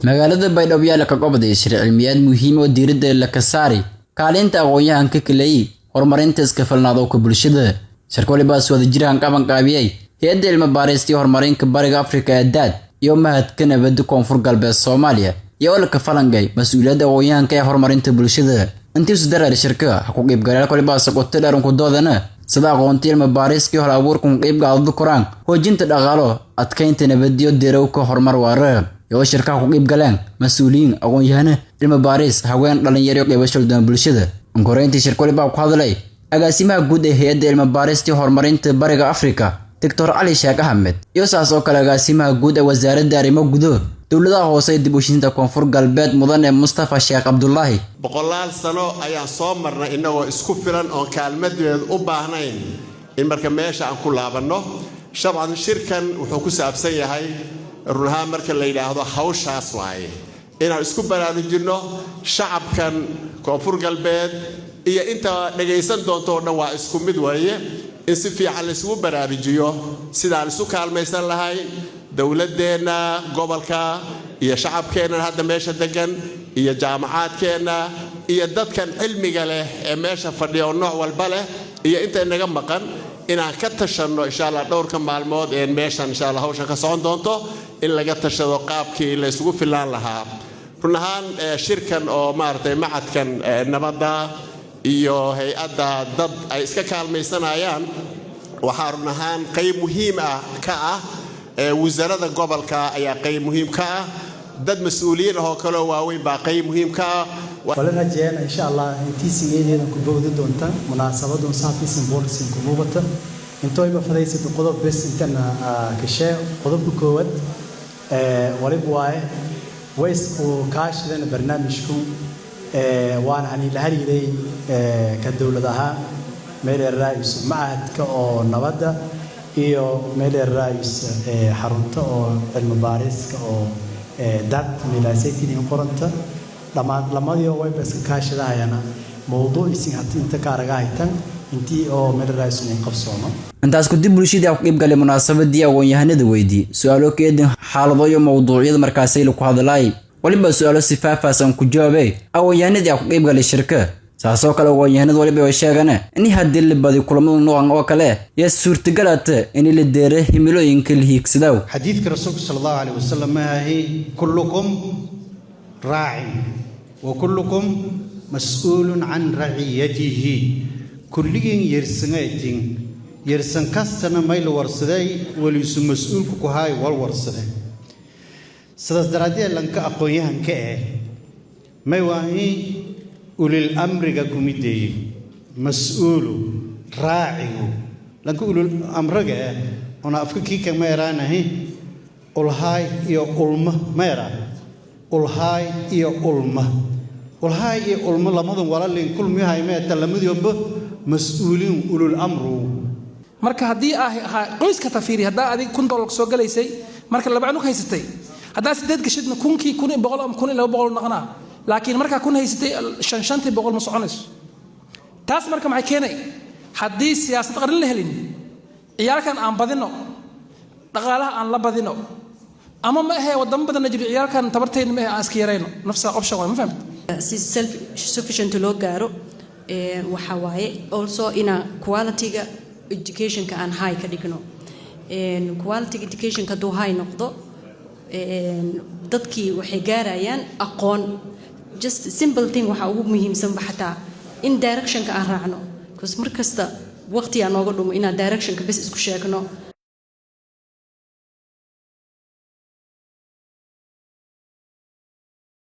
Magaalada Baydhabo yaa ka qabday shir cilmiyeed muhiim oo diiradda la ka saari kaalinta aqoon-yahanka kaleey horumarinta iska filnaadowka bulshada. Shirka waliba is wada jiraan qaban qaabiyay hay'adda cilmi baarista iyo horumarinta Bariga Afrika ee DAAD iyo Mahadka Nabadda Koonfur Galbeed Soomaaliya iyo olka falangay mas'uuliyadda aqoon-yahanka ee horumarinta bulshada. Intii isu dareer shirka ha ku qayb galayal waliba saqoto dheer ku doodana sida aqoonta cilmi baariska iyo hal abuurka ku qayb qaadado koraan hoojinta dhaqaalo, adkeynta nabadiyo deerowka horumar waara. Iyo shirka ku qayb galeen mas'uuliyiin, aqoon-yahano, cilmi baaris, haween, dhalinyaro iyo qaybo kala duwan bulshada. Inkoreyntii shirka waliba ku hadlay agaasimaha guud ee hay'adda cilmi baarista iyo horumarinta Bariga Afrika, Dr. Cali Sheekh Axmed, iyo saas oo kale agaasimaha guud ee wasaaradda arrimo gudo dowladaha hoose ee dib u heshiisiinta Koonfur Galbeed, Mudane Mustafa Sheekh Cabdullaahi. Boqolaal sano ayaan soo marnay innagoo isku filan oon kaalmadeed u baahnayn in marka meesha aan ku laabanno. Shabcan shirkan wuxuu ku saabsan yahay run ahaan marka la yidhaahdo hawshaas waaye, inaan isku baraarujinno shacabkan Koonfur Galbeed iyo inta dhagaysan doonto oo dhan waa isku mid waaye, in si fiican laysugu baraarujiyo sidaan isu kaalmaysan lahayn dowladdeenna gobolka iyo shacabkeennan hadda meesha degan iyo jaamacaadkeenna iyo dadkan cilmiga leh ee meesha fadhiya oo nooc walba leh iyo inta inaga maqan inaan ka tashanno, insha Allah, dhowrka maalmood ee meeshan, insha Allah, hawshan ka socon doonto in laga tashado qaabkii la isugu filaan lahaa. Run ahaan shirkan oo maaragtay macadkan nabadda iyo hay-adda dad ay iska kaalmaysanayaan, waxaa run ahaan qayb muhiim ah ka ah wasaaradda gobolka ayaa qayb muhiim ka ah, dad mas-uuliyiin ah oo kaleo waaweyn baa qayb muhiim ka ah. Wala rajeeyana, insha Allah, intiisigeedeedan ku bogdi doonta munaasabadun saatiisin boolkisin ku muuqata. Intoyba fadaysata qodob bes intana kashee. Qodobka koowaad waliba waaye waysku kaashidana barnaamijku, waana hani la hariiray ka dowlad ahaan meel raayis machadka oo nabadda iyo meel raayis xarunta oo cilmi baariska oo dad meelaasaytin in qoranta dhammaan lamadii wayba iska kaashadahayana mowduuc isin hati inta ka aragahaytan intii oo meel raayis in qabsoono. Intaas kadib bulshadii ku qayb galay munaasabadii aqoon-yahanada weydii su-aalo ka eedan xaalado iyo mowduucyada markaasay lagu hadlaay. Waliba su-aalo si faahfaahsan ku jawaabay aqoon-yahanadii ku qayb galay shirka. Saasoo kale aqoon-yahanadu waliba way sheegeen in haddii la badiyo kulamada noocan oo kale yaa suurtagalata in la deero himilooyinka la hiigsadaw. Xadiidka rasuulka sala Allahu calayh wasalam maahi: "Kullukum raacin wa kullukum mas'uulun can raciyatihi." Kulligiin yersangatin, yersan kastana may la warsaday weliisu mas-uulku ku haay wal warsade. Sidaas daraaddeed lanka aqoon-yahanka eh may waahi ulil amriga kumideeye, mas-uulu, raacigu. Lanka ulul amriga eh ona afka kiika ma eraanahi ulhaay iyo ulma, ma eraa ulhaay iyo ulma, ulhaay iyo ulma lamadun walalin kulmiyahay meeta lamadioba mas-uuliin, ulul amru. Marka haddii aa qoyska tafiiri, haddaa adig $1,000 soo galaysay, marka laba cunug haysatay, haddaa sideed gashidna kunkii 1,100 ama 1,200 noqonaa. Laakiin markaa 1,000 haysatay, shan shantii boqol ma soconayso. Taas marka maxay keenay? Haddii siyaasad qarin la helin, ciyaalkan aan badino, dhaqaalaha aan la badino, ama ma ahee wadamo badanna jiro, ciyaalkan tabartayna ma ahe, aan iska yarayno nafsa option waay, ma fahamta? Si self sufficient loo gaaro, waxaa waaye also inaan quality-ga educationka aan high ka dhigno. Quality educationka hadduu high noqdo, dadkii waxay gaarayaan aqoon. Just simple thing, waxaa ugu muhiimsanba xataa in directionka aan raacno, because mar kasta waqtigaa nooga dhumo inaan directionka bes isku sheegno.